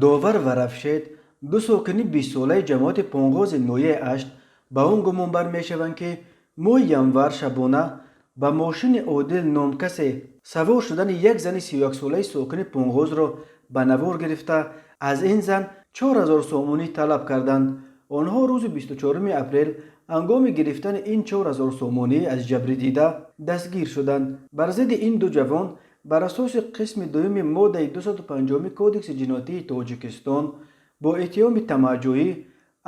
Довар ва Равшед, ду сокини 20-солаи ҷамоати Понғози ноҳияи Ашт, ба он гумонбар мешаванд, ки моҳи январ шабона ба мошини Одил ном касе савор шудани як зани 31-солаи сокини Понғозро ба навор гирифта, аз ин зан 4000 сомонӣ талаб карданд. Онҳо рӯзи 24 апрел ҳангоми гирифтани ин 4000 сомонӣ аз ҷабрдида дастгир шуданд. Бар зидди ин ду ҷавон бар асоси қисми дуюми моддаи 250 Кодекси ҷиноятии Тоҷикистон бо иттиҳоми тамаъҷӯӣ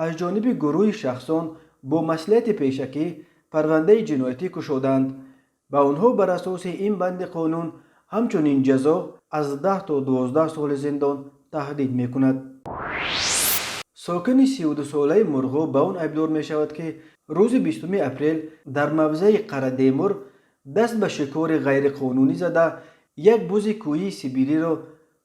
аз ҷониби гурӯҳи шахсон бо маслиҳати пешакӣ парвандаи ҷиноятӣ кушоданд. Ба онҳо бар асоси ин банди қонун ҳамчунин ҷазо аз 10 то 12 соли зиндон таҳдид мекунад. Сокини 32-солаи Мурғоб ба он айбдор мешавад, ки рӯзи 20 апрел дар мавзеи Қарадемур даст ба шикори ғайриқонунӣ зада, як бузи кӯҳии сибириро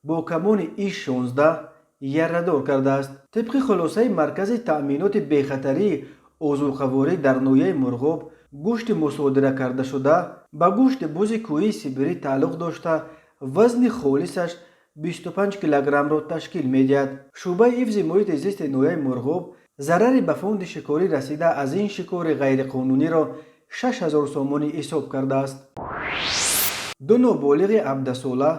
бо камони ИШ-16 ярадор кардааст. Тибқи хулосаи Маркази таъминоти бехатарии озуқаворӣ дар ноҳияи Мурғоб, гӯшти мусодира кардашуда ба гӯшти бузи кӯҳии сибирӣ тааллуқ дошта, вазни холисаш 25 килограммро ташкил медиҳад. Шӯъбаи ҳифзи муҳити зисти ноҳияи Мурғоб зарари ба фонди шикорӣ расида аз ин шикори ғайриқонуниро 6000 сомонӣ ҳисоб кардааст. Ду ноболиғи 17-сола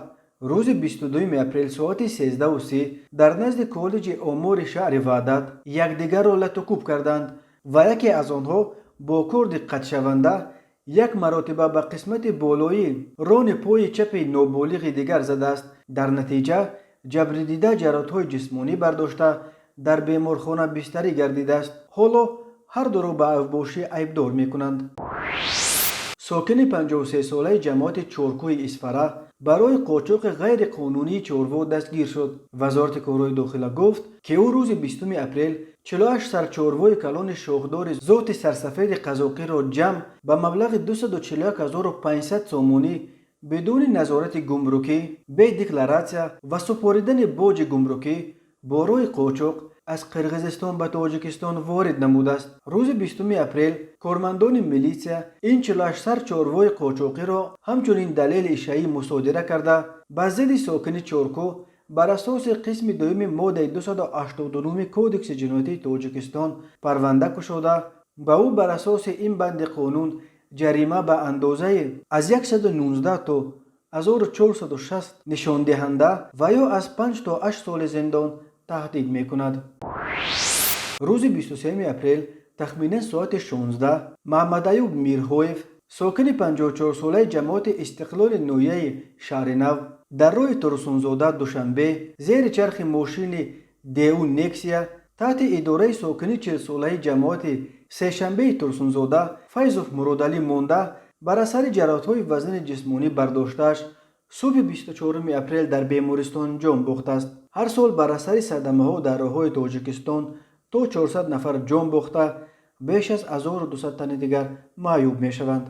рӯзи 22 апрел соати 13:30 дар назди коллеҷи омори шаҳри Ваҳдат якдигарро латукӯб карданд ва яке аз онҳо бо корди қатъшаванда як маротиба ба қисмати болоии рони пои чапи ноболиғи дигар задааст. Дар натиҷа ҷабрдида ҷароҳатҳои ҷисмонӣ бардошта, дар беморхона бистарӣ гардидааст. Ҳоло ҳар дуро ба авбошӣ айбдор мекунанд. Сокини 53-солаи ҷамоати Чоркӯҳи Исфара барои қочоқи ғайриқонунии чорво дастгир шуд. Вазорати корҳои дохила гуфт, ки ӯ рӯзи 20 апрел 48 сар чорвои калони шохдори зоти сарсафеди қазоқиро ҷамъ ба маблағи 241 500 сомонӣ бидуни назорати гумрукӣ, бе декларатсия ва супоридани боҷи гумрукӣ бо роҳи қочоқ аз Қирғизистон ба Тоҷикистон ворид намудааст. Рӯзи 20 апрел кормандони милитсия ин 48 сар чорвои қочоқиро ҳамчунин далели ишаӣ мусодира карда, ба зидди сокини Чоркӯ бар асоси қисми дуюми моддаи 289 Кодекси ҷиноятии Тоҷикистон парванда кушода, ба ӯ бар асоси ин банди қонун ҷарима ба андозаи аз 119 то 1460 нишондиҳанда ва ё аз 5 то 8 соли зиндон таҳдид мекунад. Рӯзи 23 апрел тахминан соати 16 Маҳмадаюб Мирҳоев, сокини 54-солаи ҷамоати Истиқлоли ноҳияи Шаҳринав, дар роҳи Турсунзода Душанбе зери чархи мошини Дэу Нексия таҳти идораи сокини 40-солаи ҷамоати Сешанбеи Турсунзода Файзов Муродалӣ монда, бар асари ҷароҳатҳои вазнини ҷисмонӣ бардоштааш субҳи 24 апрел дар бемористон ҷон бохтааст. Ҳар сол бар асари садамаҳо дар роҳҳои Тоҷикистон то 400 нафар ҷон бохта, беш аз 1200 тани дигар маъюб мешаванд.